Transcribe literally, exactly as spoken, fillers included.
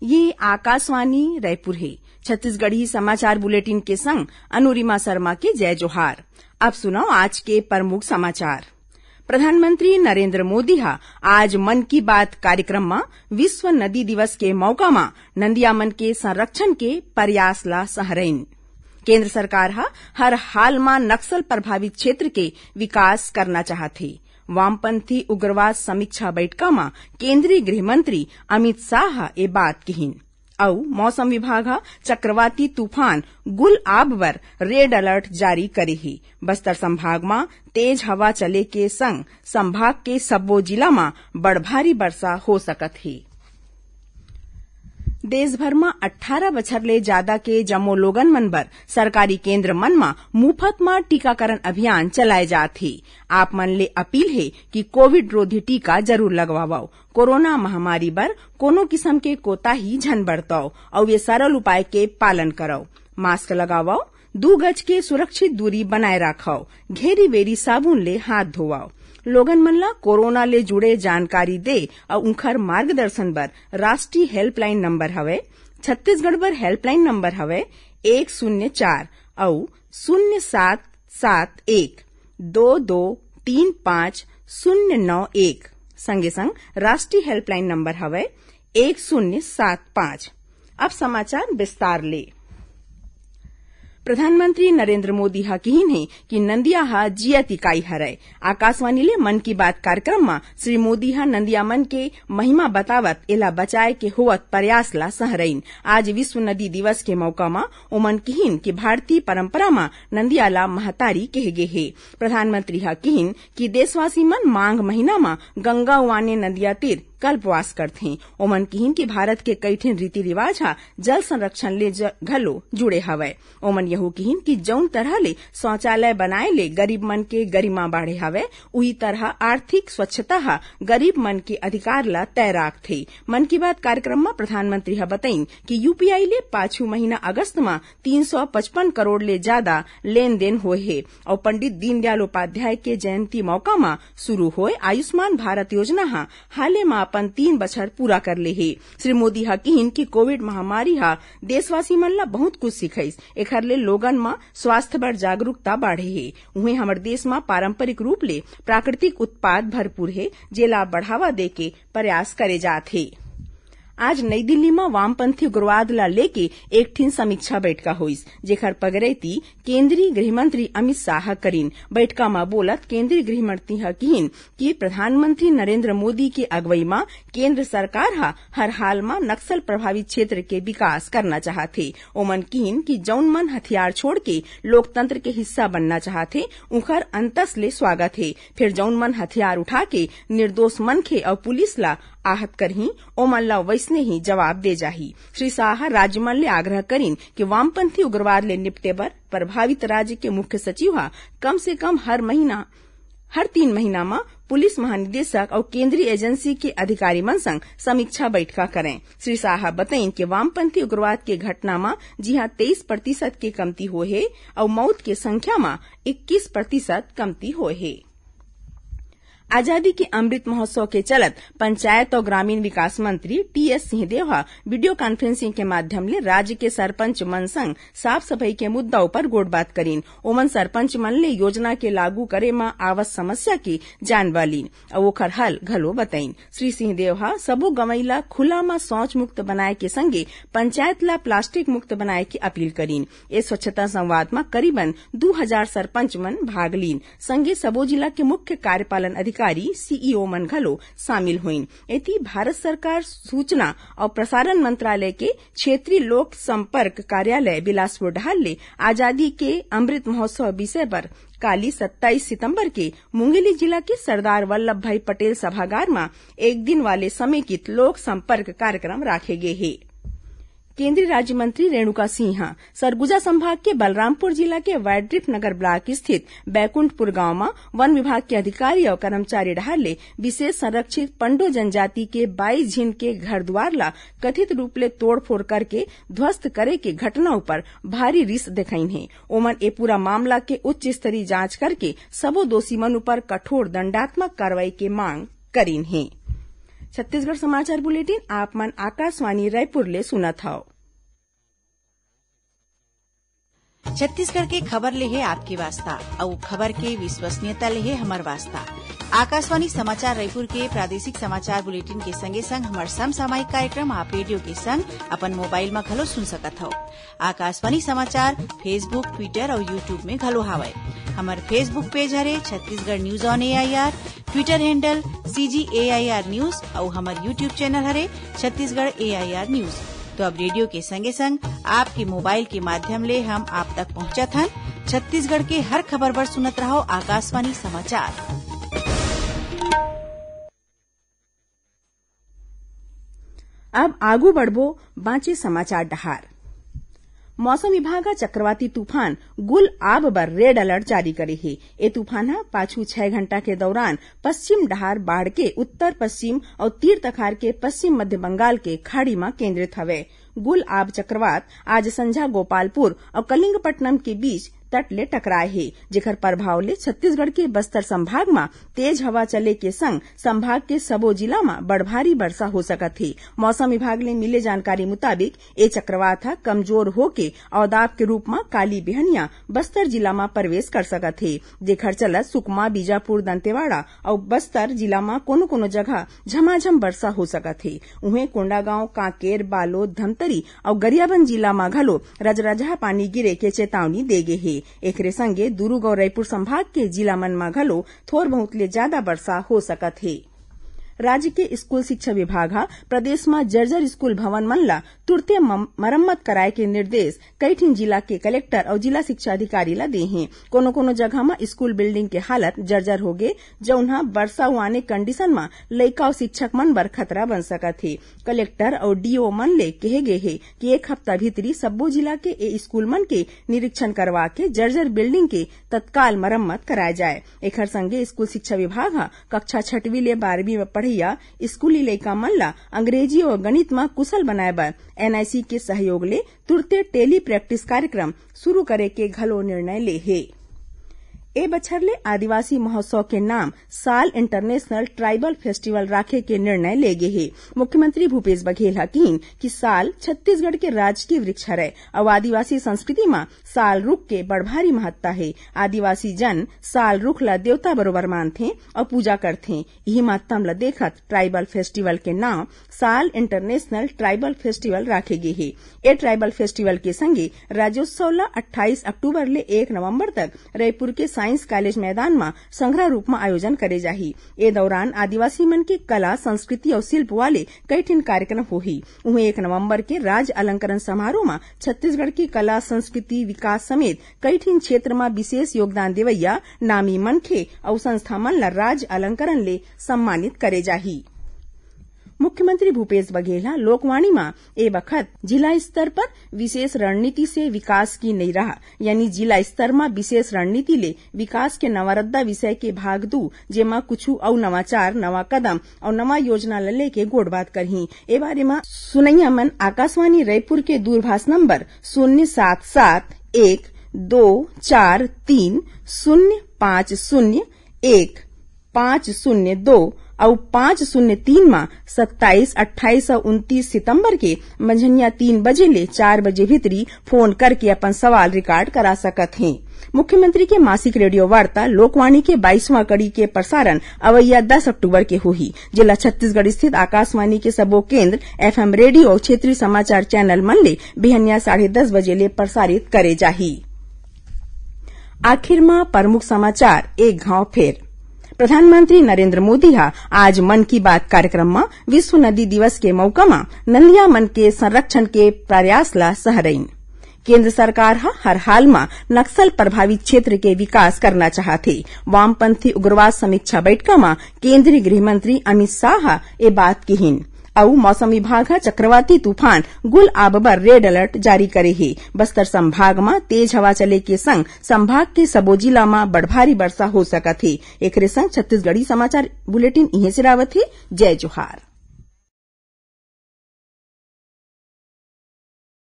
ये आकाशवाणी रायपुर हे। छत्तीसगढ़ी समाचार बुलेटिन के संग अनुरिमा शर्मा के जय जोहार। अब सुनव आज के प्रमुख समाचार। प्रधानमंत्री नरेंद्र मोदी ह आज मन की बात कार्यक्रम म विश्व नदी दिवस के मौका म नंदिया मन के संरक्षण के प्रयास ला सहरइन। केंद्र सरकार ह हर हाल म नक्सल प्रभावित क्षेत्र के विकास करना चाहत हे। वामपंथी उग्रवाद समीक्षा बैठका म केंद्रीय गृह मंत्री अमित शाह ह ए बात किहिन। अउ मौसम विभाग ह चक्रवाती तूफान गुलआब बर रेड अलर्ट जारी करे हे। बस्तर संभाग म तेज हवा चले के संग संभाग के सब्बो जिला म बड़ भारी बरसा हो सकत हे। देश भर म अट्ठारह बछर ले जादा के जम्मो लोगन मन बर सरकारी केंद्र मन म मुफत म टीकाकरण अभियान चलाए जात हे। आप मन ले अपील हे कि कोविड रोधी टीका जरूर लगवावव। कोरोना महामारी बर कोनो किसम के कोताही झन बरतव अउ ये सरल उपाय के पालन करव। मास्क लगावव, दू गज के सुरक्षित दूरी बनाए राखव, घेरी बेरी साबुन ले हाथ धोवव। लोगन मन ला कोरोना ले जुड़े जानकारी दे अउ उंखर मार्गदर्शन बर राष्ट्रीय हेल्पलाइन नंबर हवय, छत्तीसगढ़ बर हेल्पलाइन नंबर हवय एक शून्य चार अउ शून्य सात सात एक दो दो तीन पाँच शून्य नौ एक। संगे संग राष्ट्रीय हेल्पलाइन नंबर हवय एक शून्य सात पाँच। अब समाचार विस्तार ले। प्रधानमंत्री नरेंद्र मोदी ह किहिन हे कि नंदिया ह जियत इकाई हरय। आकाशवाणी ले मन की बात कार्यक्रम म श्री मोदी ह नंदिया मन के महिमा बतावत एला बचाए के होवत प्रयास ला सहरइन। आज विश्व नदी दिवस के मौका म ओमन किहिन कि भारतीय परंपरा म नंदिया ला महतारी कहे गे हे। प्रधानमंत्री ह किहिन कि देशवासी मन माघ महीना म गंगा उआने नंदिया तीर कल्पवास करथें। ओमन किहिन कि भारत के कई ठिन रीति रिवाज ह जल संरक्षण ले ज-, घलो जुड़े हवय। ओमन यहू किहिन कि जउन तरह ले शौचालय बनाए ले गरीब मन के गरिमा बाढ़े हवय, उही तरह आर्थिक स्वच्छता ह गरीब मन के अधिकार ला तय राखथे। मन की बात कार्यक्रम म प्रधानमंत्री ह बतइन कि यूपीआई ले पाछू महीना अगस्त म तीन सौ पचपन करोड़ ले जादा लेन देन होए हे अउ पंडित दीनदयाल उपाध्याय के जयंती मौका म शुरू होए आयुष्मान भारत योजना ह हाले म अपन तीन बछर पूरा कर ले हे। श्री मोदी ह किहिन कि कोविड महामारी ह देशवासी मन ला बहुत कुछ सिखइस, एखर ले लोगन म स्वास्थ्य बर जागरूकता बाढ़े हे। उहें, हमर देश म पारंपरिक रूप ले प्राकृतिक उत्पाद भरपूर हे, जेला बढ़ावा दे के प्रयास करे जात हे। आज नई दिल्ली म वामपंथी उग्रवाद ला लेके एक ठिन समीक्षा बैठका होइस, जेखर पगरैती केंद्रीय गृह मंत्री अमित शाह करिन। बैठका म बोलत केंद्रीय गृह मंत्री ह किहिन कि प्रधानमंत्री नरेंद्र मोदी के अगुवई म केंद्र सरकार ह हर हाल म नक्सल प्रभावित क्षेत्र के विकास करना चाहत हे। ओमन किहिन कि जउन मन हथियार छोड़ के लोकतंत्र के हिस्सा बनना चाहत हे, उंखर अंतस ले स्वागत हे। फिर जउन मन हथियार उठा के निर्दोष मनखे अउ पुलिस ला आहत करही, ओमन ला वइसने ही जवाब दे जाही। श्री शाह ह राज्य मन ले आग्रह करिन कि वामपंथी उग्रवाद ले निपटे बर प्रभावित राज्य के मुख्य सचिव ह कम से कम हर महीना, हर तीन महीना म पुलिस महानिदेशक अउ केंद्रीय एजेंसी के अधिकारी मन संग समीक्षा बैठका करें। श्री शाह ह बतइन कि वामपंथी उग्रवाद के घटना म जिहां तेईस प्रतिशत के कमती होए हे अउ मउत के संख्या म इक्कीस प्रतिशत कमती होए हे। आजादी के अमृत महोत्सव के चलत पंचायत अउ ग्रामीण विकास मंत्री टीएस सिंहदेव ह वीडियो कॉन्फ्रेंसिंग के माध्यम ले राज्य के सरपंच मन संग साफ सफाई के मुद्दा ऊपर गोठबात करिन। ओमन सरपंच मन ले योजना के लागू करे म आवत समस्या के जानबा लीन अउ ओखर हल घलो बतइन। श्री सिंहदेव ह सबो गंवई ल खुला म शौच मुक्त बनाए के संगे पंचायत ल प्लास्टिक मुक्त बनाए के अपील करिन। ए स्वच्छता संवाद म करीबन दू हजार सरपंच मन भाग लीन। संगे सबो जिला के मुख्य कार्यपालन अधिकारी, सीईओ मन घलो शामिल होइन। एती भारत सरकार सूचना अउ प्रसारण मंत्रालय के क्षेत्रीय लोक संपर्क कार्यालय बिलासपुर डहार ले आजादी के अमृत महोत्सव विषय पर काली सत्ताईस सितंबर के मुंगेली जिला के सरदार वल्लभ भाई पटेल सभागार म एक दिन वाले समेकित लोक संपर्क कार्यक्रम राखे गे हे। केंद्रीय राज्य मंत्री रेणुका सिंह ह सरगुजा संभाग के बलरामपुर जिला के वाइड्रिफ नगर ब्लॉक स्थित बैकुंठपुर गांव म वन विभाग के अधिकारी अउ कर्मचारी डहार ले विशेष संरक्षित पंडो जनजाति के बाईस झिन के घर दुवार ला कथित रूप ले तोड़फोड़ करके ध्वस्त करे के घटना ऊपर भारी रिस देखाइन हे। ओमन ए पूरा मामला के उच्च स्तरीय जांच करके सबो दोषी मन ऊपर कठोर दंडात्मक कार्रवाई के मांग करिन हे। छत्तीसगढ़ समाचार बुलेटिन आप मन आकाशवाणी रायपुर ले सुनत हव। छत्तीसगढ़ के खबर ले हे आपके वास्ता, अउ खबर के विश्वसनीयता ले हे हमर वास्ता। आकाशवाणी समाचार रायपुर के प्रादेशिक समाचार बुलेटिन के संगे संग हमर समसामयिक कार्यक्रम आप रेडियो के संग अपन मोबाइल म घलो सुन सकत हव। आकाशवाणी समाचार Facebook, Twitter अउ YouTube में घलो हावय। हमर Facebook पेज हरे Chhattisgarh news on AIR, Twitter handle CG AIR news अउ हमर YouTube चैनल हरे छत्तीसगढ़ एआईआर न्यूज। तो अब रेडियो के संगे संग आपके मोबाइल के माध्यम ले हम आप तक पहुंचत हन। छत्तीसगढ़ के हर खबर बर सुनत रहव आकाशवाणी समाचार। अब आगू बढ़बो बांचे समाचार डहार। मौसम विभाग ह चक्रवाती तूफान गुल आब बर रेड अलर्ट जारी करे हे। ए तूफान ह पाछू छह घंटा के दौरान पश्चिम डहार बाढ़ के उत्तर पश्चिम अउ तीर तखार के पश्चिम मध्य बंगाल के खाड़ी म केंद्रित हवय। गुल आब चक्रवात आज संझा गोपालपुर अउ कलिंगपट्टनम के बीच तट ले टकराए हे, जेकर प्रभाव ले छत्तीसगढ़ के बस्तर संभाग म तेज हवा चले के संग संभाग के सबो जिला म बड़ भारी बरसा हो सकत हे। मौसम विभाग ले मिले जानकारी मुताबिक, ए चक्रवात ह कमजोर होके अवदाब के रूप म काली बिहनिया बस्तर जिला म प्रवेश कर सकत हे, जेखर चलत सुकमा, बीजापुर, दंतेवाड़ा अउ बस्तर जिला म कोनो-कोनो जगह झमाझम बरसा हो सकत हे। उहें, कोंडागांव, कांकेर, बालोद, धमतरी अउ गरियाबंद जिला म घलो रजरजहा पानी गिरे के चेतावनी दे गे हे। एकरे संगे दुरूग अउ रईपुर संभाग के जिला मन म घलो थोर बहुत ले जादा बरसा हो सकत हे। राज्य के स्कूल शिक्षा विभाग ह प्रदेश म जर्जर स्कूल भवन मन ल तुरते मम-, मरम्मत कराए के निर्देश कई ठिन जिला के कलेक्टर अउ जिला शिक्षा अधिकारी ल दे हे। कोनो-कोनो जगह म स्कूल बिल्डिंग के हालत जर्जर होगे, जउन ह बरसा अउ आने कंडीशन म लइका अउ शिक्षक मन बर खतरा बन सकत हे। कलेक्टर अउ डीओ मन ले कहे गे हे कि एक हफ्ता भीतरी सब्बो जिला के ए स्कूल मन के निरीक्षण करवा के जर्जर बिल्डिंग के तत्काल मरम्मत कराए जाए। एखर संगे स्कूल शिक्षा विभाग ह कक्षा छठवीं ले बारहवीं म पढ़इया स्कूली लइका मन ल अंग्रेजी अउ गणित म कुशल बनाए बर एनआईसी के सहयोग ले तुरते टेली प्रैक्टिस कार्यक्रम शुरू करे के घलो निर्णय ले हे। ए बछर ले आदिवासी महोत्सव के नाम साल इंटरनेशनल ट्राइबल फेस्टिवल राखे के निर्णय ले गे हे। मुख्यमंत्री भूपेश बघेल ह किहीन कि साल छत्तीसगढ़ के राजकीय वृक्ष हरय अउ आदिवासी संस्कृति म साल रुख के बड़ भारी महत्ता हे। आदिवासी जन साल रुख ल देवता बरोबर मानथे अउ पूजा करथे। इही महत्तम ल देखत ट्राइबल फेस्टिवल के नाम साल इंटरनेशनल ट्राइबल फेस्टिवल राखे गे हे। ए ट्राइबल फेस्टिवल के संगे राज्योत्सव ल अट्ठाईस अक्टूबर ले एक नवंबर तक रईपुर के साइंस कॉलेज मैदान म संघरा रूप म आयोजन करे जाही। ए दौरान आदिवासी मन के कला, संस्कृति अउ शिल्प वाले कई ठिन कार्यक्रम होही। उहें, एक नवंबर के राज्य अलंकरण समारोह म छत्तीसगढ़ के कला, संस्कृति, विकास समेत कई ठिन क्षेत्र म विशेष योगदान देवइया नामी मनखे अउ संस्था मन ल राज्य अलंकरण ले सम्मानित करे जाही। मुख्यमंत्री भूपेश बघेल ह लोकवाणी म ए बखत जिला स्तर पर विशेष रणनीति से विकास की नई राह, यानी जिला स्तर म विशेष रणनीति ले विकास के नवा रद्दा विषय के भाग दू, जेमा कुछु अउ नवाचार, नवा कदम अउ नवा योजना ल लेके गोठबात करही। ए बारे म सुनइया मन आकाशवाणी रायपुर के दूरभाष नंबर शून्य सात सात एक दो चार तीन शून्य पाँच शून्य एक पाँच शून्य दो अउ पाँच शून्य तीन म सत्ताईस, अट्ठाईस अउ उनतीस सितंबर के मंझनिया तीन बजे ले चार बजे भीतरी फोन करके अपन सवाल रिकॉर्ड करा सकत हें। मुख्यमंत्री के मासिक रेडियो वार्ता लोकवाणी के बाईसवाँ कड़ी के प्रसारण अवइया दस अक्टूबर के होही, जेला छत्तीसगढ़ स्थित आकाशवाणी के सबो केंद्र, एफएम रेडियो अउ क्षेत्रीय समाचार चैनल मन ले बिहनिया साढ़े दस बजे ले प्रसारित करे जाही। आखिर म प्रमुख समाचार एक घांव फेर। प्रधानमंत्री नरेंद्र मोदी ह आज मन की बात कार्यक्रम म विश्व नदी दिवस के मउका म नदिया मन के संरक्षण के प्रयास ल सहरइन। केंद्र सरकार ह हर हाल म नक्सल प्रभावित क्षेत्र के विकास करना चाहत हे। वामपंथी उग्रवाद समीक्षा बैठका म केंद्रीय गृह मंत्री अमित शाह ह ए बात किहीन। अउ मौसम विभाग ह चक्रवाती तूफान गुल आब बर रेड अलर्ट जारी करे हे। बस्तर संभाग म तेज हवा चले के संग संभाग के सबो जिला म बड़ भारी बरसा हो सकत हे। एकरे संग छत्तीसगढ़ी समाचार बुलेटिन इहें सिरावत हे। जय जोहार।